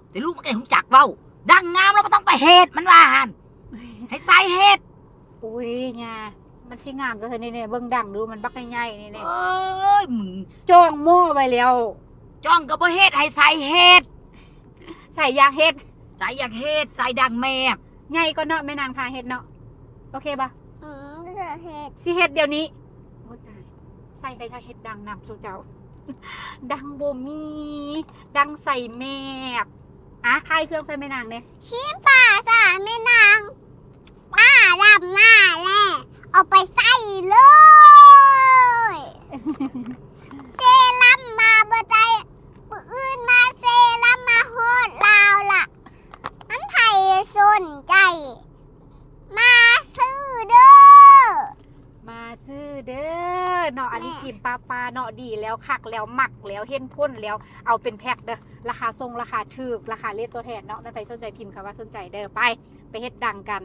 ແຕ່ລູກມັນກໍຮູ້ຈັກເວົ້າ ດັງງາມແລ້ວບໍ່ຕ້ອງໄປເຮັດ ມັນວ່າຫັ້ນ ໃຫ້ໃສ່ເຮັດ. ອຸ້ຍ ຍ່າ ມັນຊິງາມໂຕໃດນີ້ ເບິ່ງດັງດູ ມັນບັກໃຫຍ່ໆນີ້. ໂອ້ຍ ມຶງ ຈ້ອງໝໍ້ໄວ້ແລ້ວ ຈ້ອງກໍບໍ່ເຮັດ ໃຫ້ໃສ່ເຮັດ. ໃສ່ຢາກເຮັດ ໃສ່ຢາກເຮັດ ໃສ່ດັງແມບ. ໃຫຍ່ກ່ອນເນາະ ແມ່ນາງພາເຮັດເນາະ. ໂອເຄບໍ່? ອືມ ເຮັດ ຊິເຮັດດຽວນີ້. ໂອ້ຕາຍ ໃສ່ກໍຢາກເຮັດດັງນຳສູ່ເຈົ້າ ດັງບໍ່ມີ ດັງໃສ່ແມບ. ອາ ຂາຍເຄື່ອງໃສ່ແມ່ນາງແດ່. ຄຣີມປາສາແມ່ນາງ ປ້າດຳມາແລ້ວ ເອົາໄປໃສ່ເລີຍ. ເຊຣັມມາບໍ່ໄດ້ ມື້ອື່ນມາເຊຣັມມາຮອດລາວລະ ມັນໃຜສົນໃຈ ມາຊື້ເດີ ມາຊື້ເດີເນາະ. ອັນນີ້ຄຣີມປາປ້າເນາະ ດີແລ້ວ ຄັກແລ້ວ ມັກແລ້ວ ເຫັນຜົນແລ້ວ ເອົາເປັນແພັກເດີ. ລາຄາສົ່ງລາຄາຖືກ ລາຄາເລດຕົວແທນເນາະ. ແມ່ນໃຜສົນໃຈພິມຄຳວ່າສົນໃຈເດີ. ໄປ ໄປເຮັດດັງກັນ.